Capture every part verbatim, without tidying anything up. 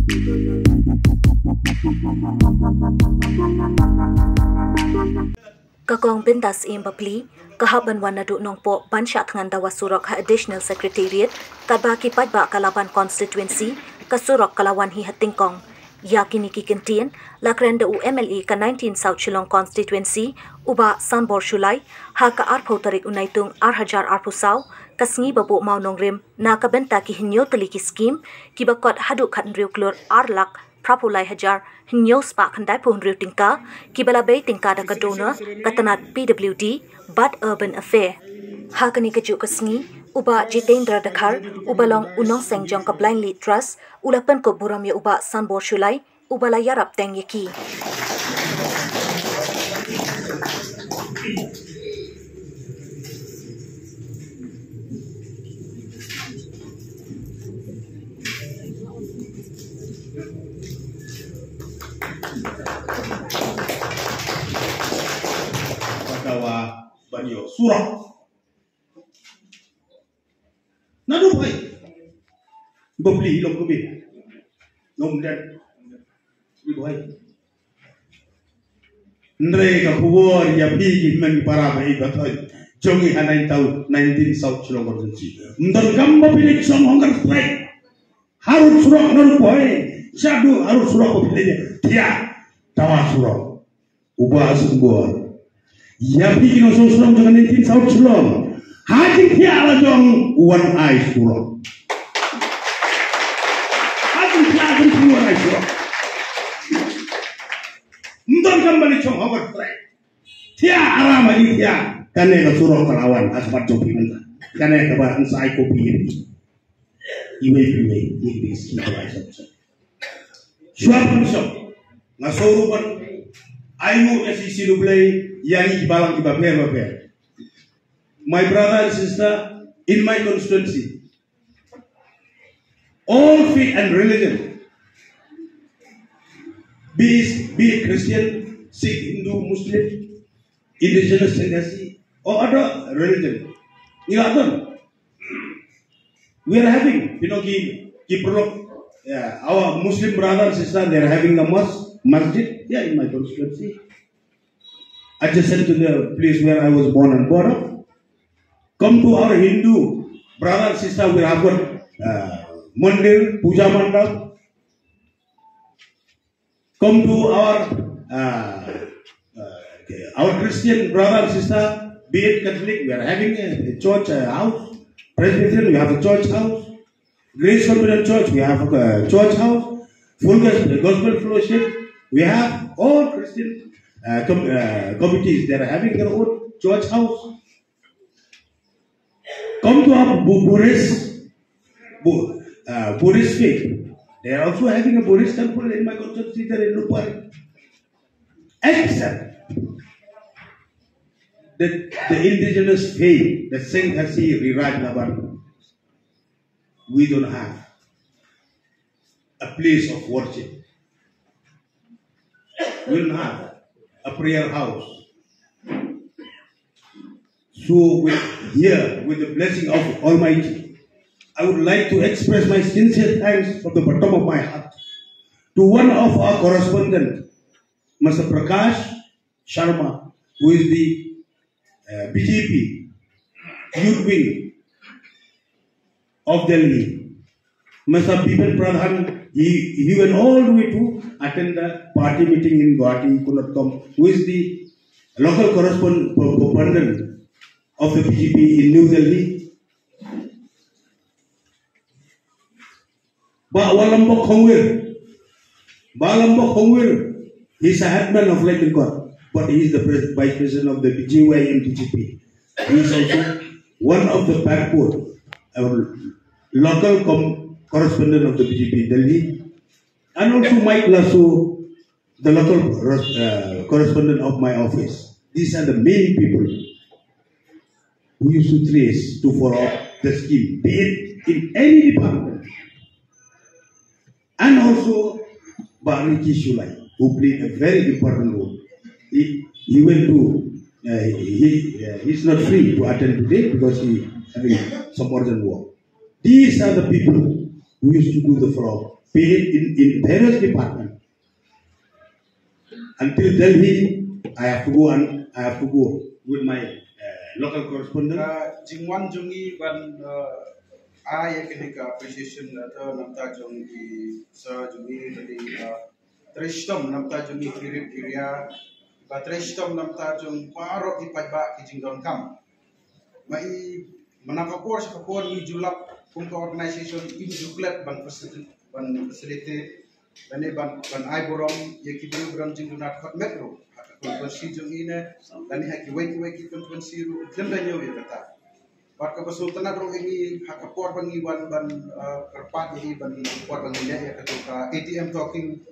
Ka Kong Bindas Ïing Bapli ka hap ban wan naduh Nongpoh ban shah thngan dawa surok ha Additional Secretariat, katba ki paidbah ka Laban Constituency ka surok ka la wan hi ha tyngkong. Ïa kine ki kyntien la kren da u M L A ka nineteen South Shillong Constituency, u Bah Sanbor Shullai, ha ka arphew tarik u Naitung ar hajar arphew saw, ka sngi ba buh mawnongrim na ka bynta ki hynñiew tylli ki skim kiba kot haduh khathynriew klur ar lak phraphew lai hajar hynñiew spah khyndaiphew hynriew tyngka, kiba la bei tyngka da ka donor ka tnat P W D bad Urban Affair. Ha kane kajuh ka sngi, u Bah Jitendra Dkhar, uba long u nongseng jong ka Blind Lead Trust, u la pynkup burom ïa u Bah Sanbor Shullai, uba la ïarap teng ïa ki. Ka dawa ban ïoh surok. Naduh bhai. Bapli long kumi. Nom dan. Bapli bhai. Hynrei ka khubor ïa phi ki hynmen ki para bhai ba thoi jong ngi ha nine tau nineteen South Shillong Constituency. Ym donkam ba phi leit shong hunger strike. Harud surok naduh bhai. Shaduh harud surok ba phi leit. Thiah. Dawa surok. U Bah Sanbor. Ïa phi ki nongshong shnong jong ka nineteen South Shillong. Ha jingthiah la jong u wan ai surok. Ha jingthiah la jong u wan ai surok. Ym donkam ban ïa shong hunger strike. Thiah aram ha jingthiah. Kane ka surok ka la wan ha khmat jong phi mynta. Kane kaba yn sa ai copy ïa phi. Iwei pa iwei, iwei pa iwei, iwei pa iwei. Shuwa ban shong, nga sngewthuh ban ai nguh ïa ka shisha U Blei ïa ngi ki balang kiba pher ba pher. My brother and sister, in my constituency, all faith and religion, be it, be it Christian, Sikh, Hindu, Muslim, indigenous, Sangasi, or other religion, ngi la don. We are having, you know, ki, ki paralok, yeah, our Muslim brother and sister, they are having a mosque, masjid, yeah, in my constituency, adjacent to the place where I was born and brought up. Come to our Hindu brother and sister, we have got uh, mandir, puja mandap. Come to our uh, uh, okay, our Christian brother and sister, be it Catholic, we are having a, a church a house. Presbyterian, we have a church house. Grace Covenant Church, we have a church house. Full Gospel, Gospel Fellowship, we have all Christian uh, com- uh, committees. They are having their own church house. Come to our Bu- Buddhist, Bu- uh, Buddhist faith. They are also having a Buddhist temple in my constituency there in Lupari. Except the, the indigenous faith, the Sengkhasi Riraj Laban, we don't have a place of worship. We don't have a prayer house. So with here, with the blessing of Almighty, I would like to express my sincere thanks from the bottom of my heart to one of our correspondent, Mister Prakash Sharma, who is the uh, B J P youth wing of Delhi. Mister Bipen Pradhan, he, he went all the way to attend the party meeting in Guwahati, he could not come. Who is the local correspondent of the B J P in New Delhi? Bah Walambok Khongwir. Bah Walambok Khongwir, he is a headman of Laitlyngkot, but he is the pres- vice president of the B J Y M B J P. He is also one of the backbone, a local com- correspondent of the B J P in Delhi, and also Mike Lasso, the local res- uh, correspondent of my office. These are the main people who used to trace to follow up the scheme, be it in any department. And also Bah Ricky Shullai, who played a very important role. He, he went to, uh, he, uh, he's not free to attend today because he having some urgent work. These are the people who used to do the follow-up. Period in, in various department. Until Delhi, I have to go and I have to go with my uh, local correspondent. Uh, jingwan jong ngi ban uh, ai ïa kane ka appreciation letter na bynta jong ki sir jong ngi, lane uh, trei shitom na bynta jong ngi ki rip ki ria, ba trei shitom na bynta jong baroh ki paidbah ki jingdonkam. Ba i mynta ka por sha ka por ngi ju lap kum ka organization, ngi ju klet ban facilitate, ban facilitate lane ban, ban ai burom ïa ki briew ba don jingduna khot met ruh ha ka constituency jong ngi ne, lane ha kiwei kiwei ki constituency ruh khlem da ñiew ïa kata. Bad kaba sngewtynnat ruh ïa ngi ha ka por ba ngi wan ban uh, kyrpad ïa ngi ban por ba ngi leh ïa kata ka A T M tracking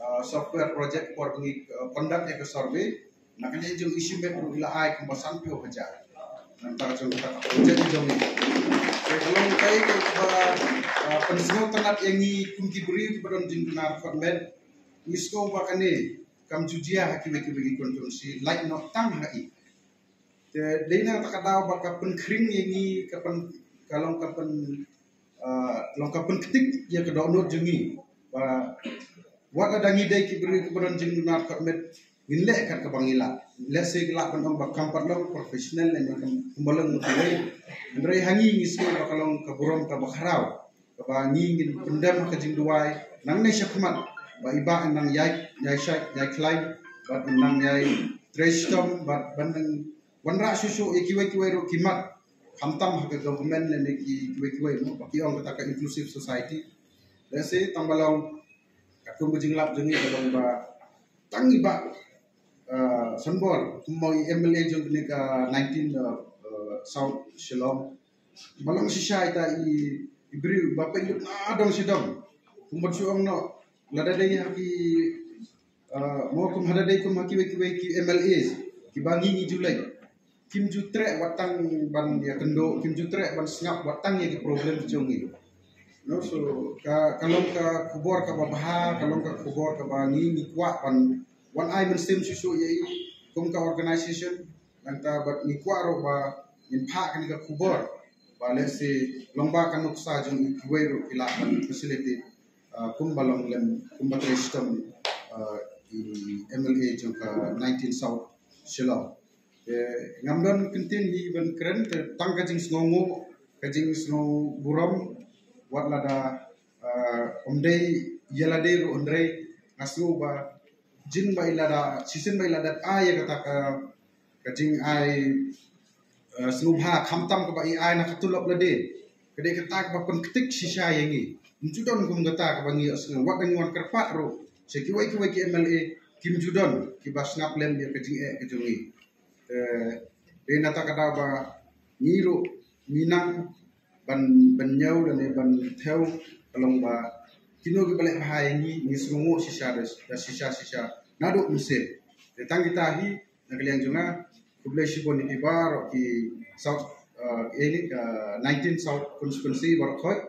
uh, software project, por ba ngi uh, conduct ïa ka survey. Na ka liang jong issue met ruh i la ai kumba sanphew hajar. Na ka liang jong ka project jong ngi. Te ka long kaei kaba uh, pynsngewtynnat ïa ngi kum ki briew kiba don jingduna khot met. Ngi sngew ba kane kam ju jia ha kiwei kiwei ki constituency, lait noh tang ha i. Te dei na kata ka daw ba ka pynkhring ïa ngi, ka pyn, ka long ka pyn, uh, long ka pynktik ïa ka dohnud jong ngi. Ba wat lada ngi dei ki briew kiba don jingduna khot met, ngin leh kat kaba ngi lah. Lehse ngi lah ban ong ba kam pat long professional lane kam, kumba long ngi leh. Hynrei ha ngi ngi sngew ba ka long ka burom kaba khraw, kaba ngi ngin pyndem ha ka jingduwai nangne shakhmat, ba i Bah in nang ïai, ïai shait, ïai khlaiñ, bad in nang ïai trei shitom, bad ban nang wanrah shuh shuh ïa kiwei kiwei ruh ki mat, khamtam ha ka government lane ki, kiwei kiwei ruh, ba ki ong kata ka inclusive society. Lehse tang ba long katkum ka jinglap jong ngi ka long ba tang i Bah uh, Sanbor kum u M L A jong kane ka nineteen uh, uh, South Shillong. Ba long shisha ita i, i briew ba pynlut na dong shi dong. Kumba shu ong noh, lada dei ha ki uh, mo kum hada dei kum ha kiwei kiwei ki M L As kiba ngi ngi ju leit, kim ju treh wat tang ban ïakynduh, kim ju treh ban sngap wat tang ïa ki problem jong ngi. No, so ka, ka long ka khubor kaba bha, ka long ka khubor kaba ngi ngi kwah ban wan ai mynsiem shuh shuh ïa i kum ka organization. Nangta bad ngi kwah ruh ba ngin phah kane ka khubor ba lehse long ba ka nuksa jong i kiwei ruh ki lah ban facilitate uh, kumba long lem, kumba trei shitom uh, i M L A jong ka nineteen South Shillong. Te ngam don kyntien hi ban kren, te tang ka jingsngewnguh, ka jingsngew burom, wat lada uh, ym dei ïa lade ruh, hynrei nga sngew ba jin ba i lada, shisien ba i lada ai ïa kata ka, ka jingai uh, sngewbha khamtam kaba i ai na ka tulop lade. Ka dei kata kaba pynktik shisha ïa ngi. Ym ju don kum kata kaba ngi ïohsngew, wat da ngi wan kyrpad ruh sha kiwei kiwei ki M L A, kim ju don kiba sngap lem ïa ka jingeh ka jong ngi. Eh, dei na kata ka daw ba ngi ruh ngi nang ban, ban ñiew lane ban thew ka long ba kino kiba leh bha ïa ngi, ngi sngewnguh shisha da, da shisha shisha naduh mynsiem. Te tang kita hi na ka liang jong nga, khublei shibun ïa phi baroh ki South, uh, eh, ni, uh, nineteen South Constituency baroh khoit.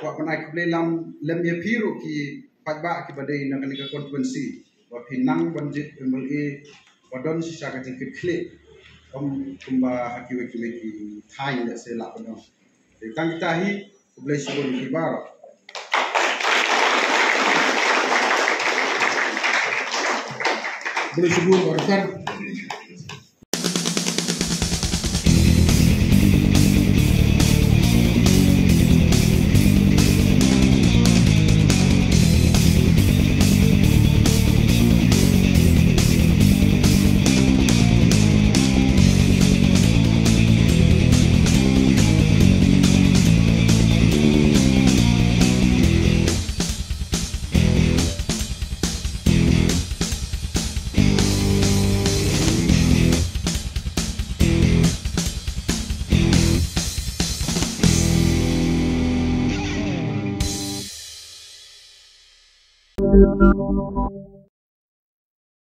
Kwah ban ai khublei lam lem ïa phi ruh ki paidbah kiba dei na kane ka constituency, ba phi nang ban jied M L A ba don shisha ka jingkitkhlieh, kum, kumba ha kiwei kiwei ki thaiñ lehse lah ban ong. Te tang kita hi, khublei shibun ïa phi baroh. Khublei shibun baroh.